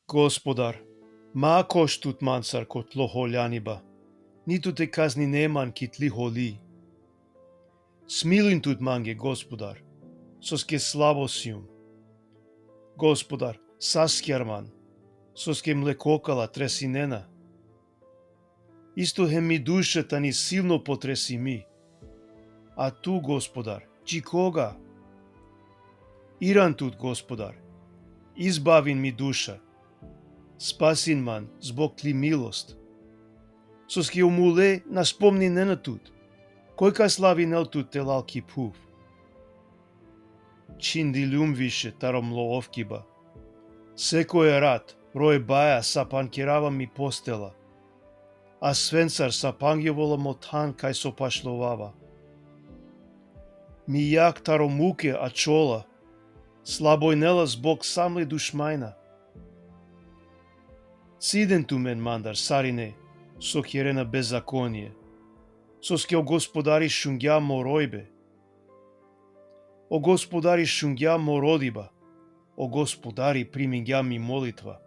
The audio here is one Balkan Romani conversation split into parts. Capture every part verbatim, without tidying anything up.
Gospodar, ma koš tut mancar ko tlo holjaniba, nitu te kaznine man ki tli holi. Smilin tut mange, Gospodar, soske slabo sium. Gospodar, saskjar man, soske mle kokala tresinena. Isto hem mi duša tani silno potresimi. A tu, Gospodar, dži koga? Iran tut, Gospodar, izbavin mi duša. Spasin man zbog tli milost. Soske o mule na spomninena tut. Koj ka slavinel tut telal ki phuv? Čhindiljum više taro mlo ofkiba. Sekoja rat, roe baja, sapankerava mi postela. A svencar sapangjovola mo than kaj so pašlovava. Mi jak taro muke ačhola, slabojnela zbog sa mle dušmajna. Ciden tumen mandar sarine so kerena bezakonie, soske o Gospodari šungja mo rojbe. O Gospodari šungja mo rodiba, o Gospodari primingja mi molitva.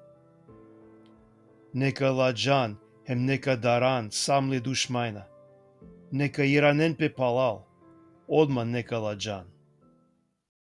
Neka ladžan hem neka daran sa mle dušmajna, neka iranen pe palal, odma neka ladžan.